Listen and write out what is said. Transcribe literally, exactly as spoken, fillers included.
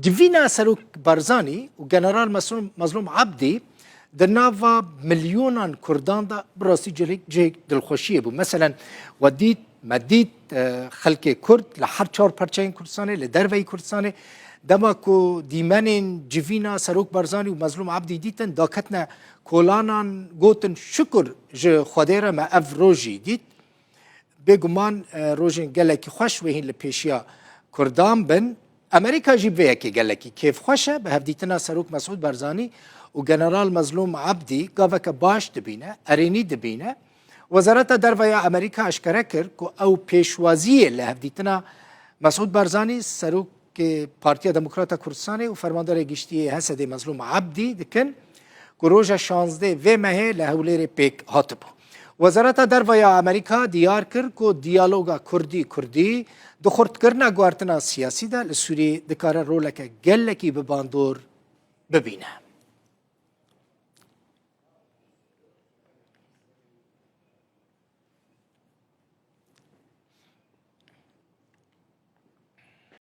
Civîna Serok Barzanî û General Mezlûm, Mezlûm Abdî di nava milyonan Kurdan de bi rastî cihek, cihek dilxweşiyê bû. Meselen, we dît, me dît, e, xelkê Kurd li her çar perçeyên Kurdistanê, li derveyî Kurdistanê, dema ku dîmenên civîna Serok Barzanî û Mezlûm Abdî dîtin, daketine kolanan, gotin, "Şukur ji Xwedê re me ev rojî dît." Bêguman, e, rojên gelekî xweş wê hîn li pêşiya Kurdan bin. Amerîka jî bi vê yekê gelekî kêfxweş e. Bi hevdîtina Serok Mesûd Barzanî û General Mezlûm Abdî gaveke baş dibîne, erênî dibîne. Wezareta Derve ya Amerîka eşkere kir ku ew pêşwaziyê li hevdîtina Mesûd Barzanî, Serokê Partiya Demokrata Kurdistanê û Fermandarê Giştî yê H S D'ê Mezlûm Abdî dikin ku roja şazdeh vê mehê li Hewlêrê pêk hatibû. Wezareta Derve ya Amerîka diyar kir ku diyaloga Kurdî-Kurdî di xurtkirina guhertina siyasî de li Sûriyê dikare roleke gelekî bi bandor bibîne.